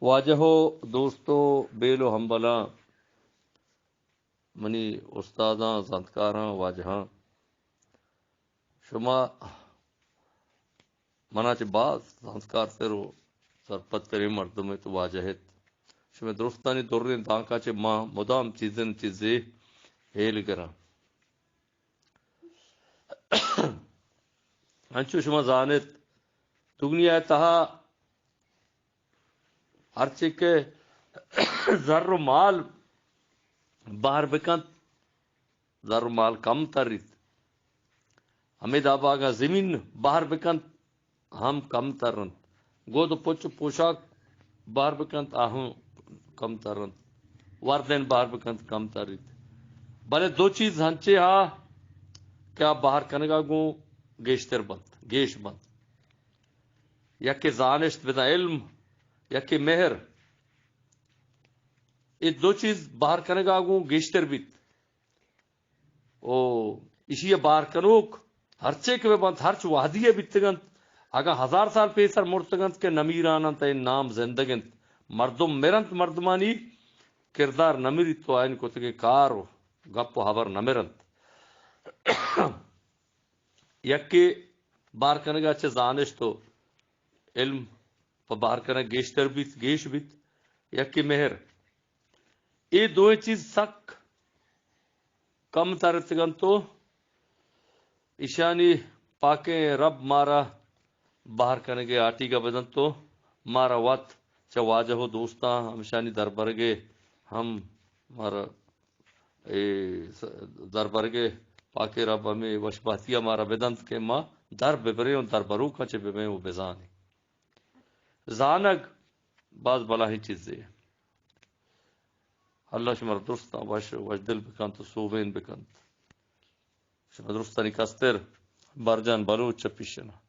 واجہ و دوست و بیل و ہمبلاں، منی استاداں، زانتکاراں، واجہاں، شما منا چہ باز زانتکارتر و سرپدتریں مردم ات، واجہ ات۔ شمئے درستانی دریں دانکاں چہ ما مدام چیزن چیزے ہیل گراں۔ انچو شما زانت، دنیا ء تہا ہرچی کہ زر و مال بہر بکنت، زر و مال کم تریت۔ ہمے دابا اگاں زمین بہر بکنت، ہم کم ترنت۔ گد و پچ و پوشاک بہر بکنت، آ ہم کم ترنت۔ وردن بہر بکنت، کم تریت۔ بلے دو چیز ہنچے ہا کہ آ بہر کنگا گوں گیشتر بنت، گیش بنت۔ یکے زانشت بداں علم، یکے مہر۔ اے دو چیز بہر کنگا گوں گیشتر بیت۔ او ایشی ء بار کنوک ہرچے کہ بہ بنت، ہرچ وہدی ء بیتگ انت، اگاں ہزار سال پیسر مرتگ انت کہ نمیران انت، اے نام زندگ انت۔ مردم مرنت، مردمانی کردار نمریت و آیانی کتگیں کار و گپ و ہبر نمرنت۔ یکے بار کنگا چہ زانشت و علم پہ بار کنگ گیشتر بیت، گیش بیت، یکے مہر۔ اے دوئیں چیز سک کم ترتگ انت و ایشانی پاکیں رب مارا بہر کنگے آٹیگا بدنت و مارا وت چہ واجہ و دوستاں ہمشانی دربرگے ہم مارا اے س-، دربرگے پاکیں رب ہمے وشبہتیا مارا بدنت کہ ما در ببریں و دربروکاں چہ ببیں و بزانیں۔ زانگ باز بلاہیں چیزے۔ اللہ شما را درستاں وش، وش دل بکنت و سوبین بکنت۔ شما درستانی کستر برجان بلوچ چہ پیشنا۔